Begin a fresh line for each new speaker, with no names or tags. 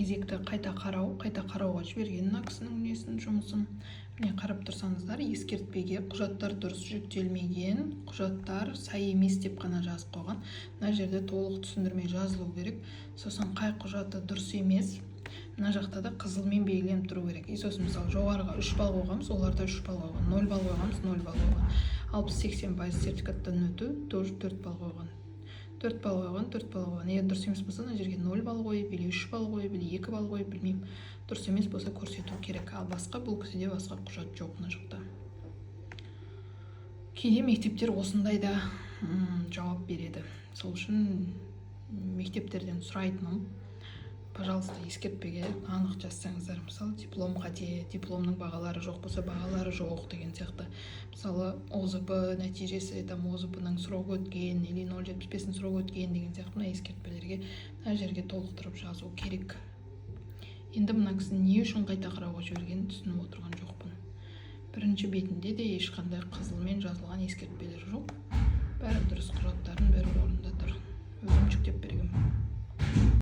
Кезекті қайта қарау, қайта қарауға жіберген мына кісінің несін, жұмысын. Міне, қарап тұрсаңыздар, ескертпеге құжаттар дұрыс жүктелмеген, құжаттар сай емес деп қана жазып қойған. Мына жерде толық түсіндірме жазылу керек. Сосын қай құжаты дұрыс емес, мына жақта да қызылмен белгіленіп тұру керек. И сосын, мысалы, жоғарыға 3 балл қойғанбыз, олар да 3 балл қойған, 0 балл қойғанбыз, 0 балл қойған. 60-80% сертификаттан өту тоже 4 балл қойған, 4 балл қойған, 4 балл қойған. Егер дұрыс емес болса, мына жерге 0 балл қойып или 3 балл қойып, или 2 балл қойып, білмеймін, дұрыс емес болса, көрсету керек. Ал басқа, бұл кісіде басқа құжат жоқ мына жақта. Кейде мектептер осындай да жауап береді. Сол үшін мектептерден сұрайтыным: пожалуйста, ескертпеге анық жазсаңыздар. Мысалы, диплом қате, дипломның бағалары жоқ болса, бағалары жоқ деген сияқты. Мысалы, ОЗП нәтижесі, там ОЗП ның срогы өткен или 0,75-тің срогы өткен деген сияқты, мына ескертпелерге мына жерге толықтырып жазу керек. Енді мына кісі не үшін қайта қарауға жібергенін түсініп отырған жоқпын. Бірінші бетінде де ешқандай қызылмен жазылған ескертпелер жоқ, бәрі дұрыс, құжаттардың бәрі орнында тұр, өзім жүктеп бергенмін.